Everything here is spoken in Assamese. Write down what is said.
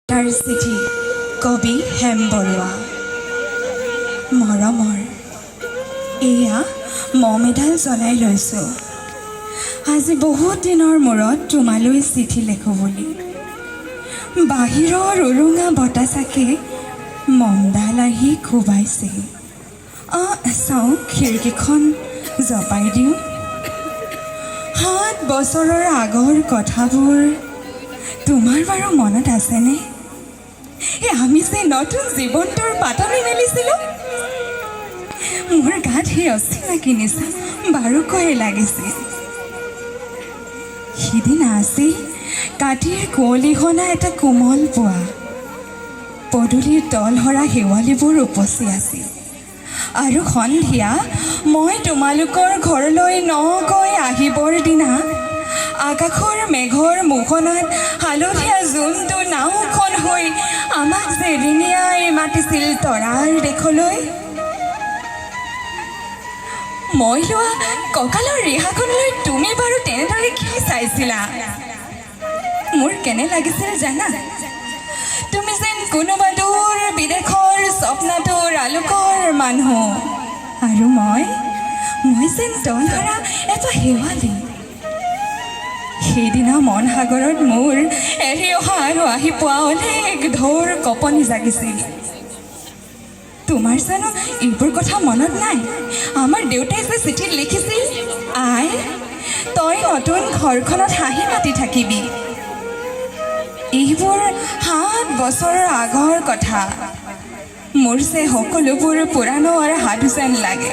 তাৰ চিঠি, কবি হেম বৰুৱা। মৰমৰ, এয়া মম এডাল জ্বলাই লৈছোঁ। আজি বহুত দিনৰ মূৰত তোমালৈ চিঠি লিখোঁ বুলি। বাহিৰৰ উৰুঙা বতাহজাকে মমডাল আহি কোবাইছে। চাওঁ, খিৰিকীখন জপাই দিওঁ। 7 বছৰৰ আগৰ কথাবোৰ তোমাৰ বাৰু মনত আছেনে? এই আমি যে নতুন জীৱনটোৰ পাতনি মেলিছিলোঁ, মোৰ গাত সেই অচিনাকি নিচা বাৰুকৈয়ে লাগিছিল। সিদিনা আছিল কাতিৰ কুঁৱলী সনা এটা কোমল পুৱা। পদূলিৰ তল সৰা শেৱালিবোৰ উপচি আছিল আৰু সন্ধিয়া মই তোমালোকৰ ঘৰলৈ নগৈ আহিবৰ দিনা আকাশৰ মেঘৰ মোহনাত হালধীয়া জোনটো নাওখন হৈ আমাক যে ৰিঙিয়াই মাতিছিল তৰাৰ দেশলৈ। মই লোৱা কঁকালৰ ৰিহাখনলৈ তুমি বাৰু তেনেদৰে কিয় চাইছিলা? মোৰ কেনে লাগিছিল জানা? তুমি যেন কোনোবা দূৰ বিদেশৰ স্বপ্নাতুৰ আলোকৰ মানুহ আৰু মই যেন তল সৰা এটা শেৱালি। সেইদিনা মন সাগৰত মোৰ এৰি অহা আৰু আহি পোৱা অনেক ঢৌৰ কঁপনি জাগিছিল। তোমাৰ জানো এইবোৰ কথা মনত নাই? আমাৰ দেউতাই যে চিঠিত লিখিছিল, "আই, তই নতুন ঘৰখনত হাঁহি মাতি থাকিবি।" এইবোৰ 7 বছৰৰ আগৰ কথা। মোৰ যে সকলোবোৰ পুৰাণৰ সাধু যেন লাগে।